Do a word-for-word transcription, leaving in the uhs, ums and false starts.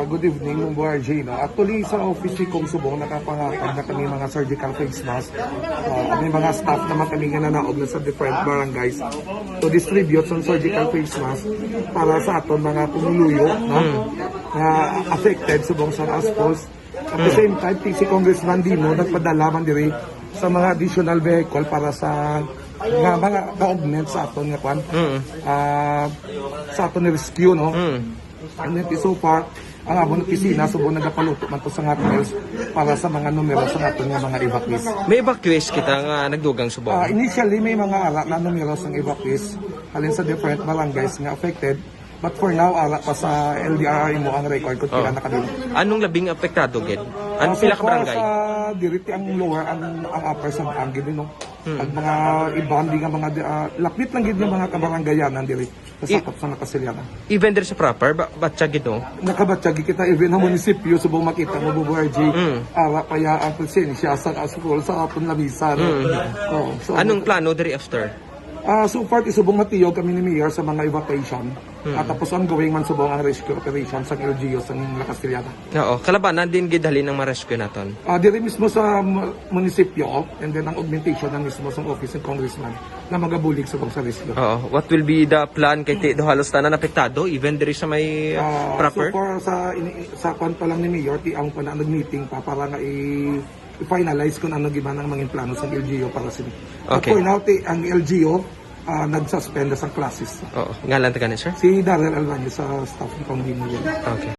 Good evening, Mumbo R J, no? Actually, sa office ni Cong subong, nakapangatag na kami mga surgical face mask. Ah, may mga staff naman kami nga nanaog na sa different barangays to distribute sa surgical face mask para sa aton mga pumuluyo, no? Nga affected subong sa asphalt. At the same time, si Congressman Dino nagpadala man diri sa mga additional vehicle para sa nga mga ka-augment sa aton nga kwan. Ah, sa aton nga rescue, no? And then, so far, ang amon opisina subong nagapaluto man to sa nga meals para sa mga numero sa aton nga mga evacuees. May evacuees kita nga nagdugang subong. Ah, initially, may mga ara na numero sang evacuees halin sa different barangays nga affected. But for now, ara pa sa L D R R M O ang record kung pila na kadto. Anong labing apektado, gid? Anong Ah, so pila ka far barangay? Sa diri ti ang lower, ang, ang upper sa ang gid, no? Ang mga iban di nga mga di- ah, lapit lang gid nga mga kabarangayanan diri sa I- sakop sa Nakasiliana. Even diri sa proper, ba, batya gid, no? Nakabatyag kita even ang munisipyo subong makita mo, Bubo R G. Ara pa ya ang presensya sa asukol sa aton lamisan. Oo, so, Anong plano diri after? Ah, so far, ti subong matiyog kami ni Mayor sa mga evacuation. At tapos ongoing man subong ang rescue operation sa L G U sa Nakasiliana. Oo, kalabanan din gid halin ang ma-rescue naton. Ah, diri mismo sa mu- munisipyo, and then ang augmentation ng mismo sa office ng congressman na magabulig subong sa rescue. Oo, what will be the plan kay ti do halos tanan apektado, even diri sa may Ah, proper? So far sa ini, sa kwan pa lang ni Mayor, ti ang pa na nag-meeting pa para nga i- i-finalize kung ano gid man ang mga plano sa L G U para sini. But Okay. For now, ti, ang L G U, ah, nag-suspend na sa classes. Oo. Ngalan ta gani, sir? Si Daryl Albanyo sa staff ni Pangulong. Okay.